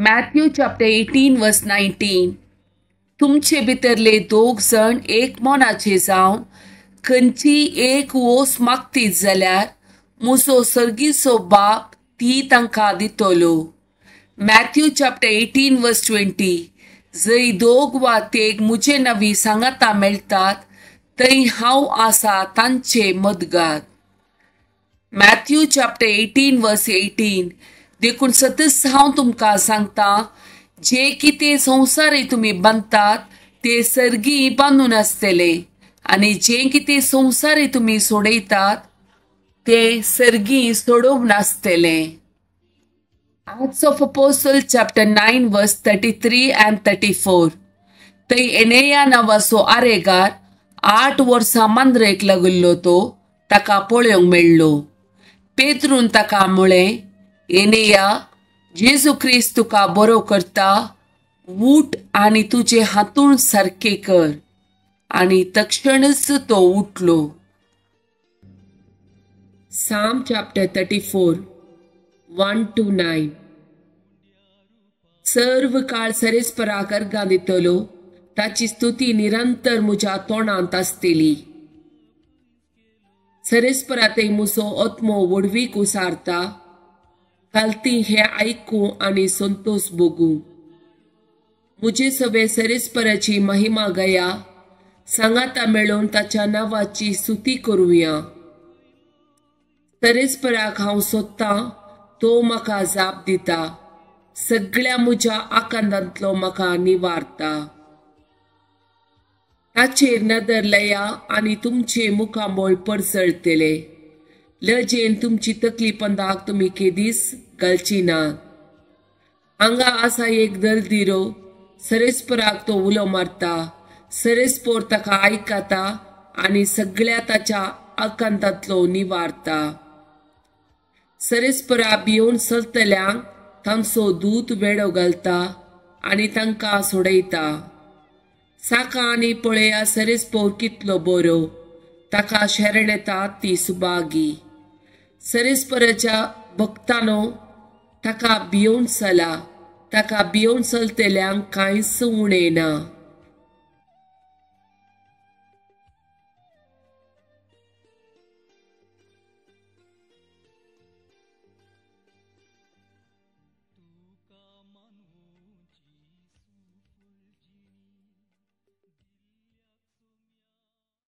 Matthew chapter 18 verse 19. तुमचे भितरले दोग जण एक मनाचे जावन खंयची एक वोस मागतीत जाल्यार मुजो सर्गीचो बाप ती तांकां दितलो. मॅथ्यू चॅप्टर 18 वर्स 20. जंय दोग वा तेग मुजे नवी सांगाता मेळटात थंय हांव आसा तांचे मदगात. मॅथ्यू चॅप्टर 18 वर्स 18. देखून सतच हांव तुमकां सांगता, जे कितें संवसारी तुमी बांदतात ते सर्गी बांदून आसतले आनी जे कितें संवसारी तुमी सोडयतात ते सर्गी सोडोवंक नासतले. Acts of Apostle chapter 9 verse 33 and 34. थंय एनेया नांवाचो आरेगार 8 वर्सां मांद्रेक लागिल्लो तो ताका पळोवंक मेळ्ळो. पेत्रून ताका म्हळें, एनेया, जेजू क्रिस्त तुका बरो करता, उठ आनी तुजें हांतूण सारकें कर. आनी तक्षणच तो उठलो. Psalm chapter 34 1 to 9. सर्व काळ सरेस्पराक अर्गां दितलो, ताची स्तुती निरंतर म्हज्या तोंडांत आसतली. सरेस्परा थंय मुजो आत्मो व्हडवीक उसारता, कालती हें आयकूं आनी संतोश भोगूं. म्हजे सवे सरेस्पराची महिमा गया, सांगाता मेळोवन ताच्या नांवाची स्तुती करुया. सरेस्पराक हांव सोदतां, तो म्हाका जाप दिता, सगळ्या म्हज्या आकांतांतलो म्हाका निवारता. ताचेर नदर लया आनी तुमचे मुखामळ परजळटले, लजेन तुमची तकली पंदाक तुमी केदीस घालची ना. हांगा आसा एक दलदिरो, सरेस्पराक तो उलो मारता, सरेस्पोर ताका आयकता आनी सगळ्या ताच्या आकांतांतलो निवारता. सरेस्परा भियोवन चलतल्यांक तांचो दूत वेडो घालता आनी तांकां सोडयता. साका आनी पळया सरेस्पोर कितलो बरो, ताका शरण येता ती सुभागी. सरेस्पराच्या भक्तानो ताका भियोवन चला, ताका भियोवन चलतल्यांक कांयच उणें ना.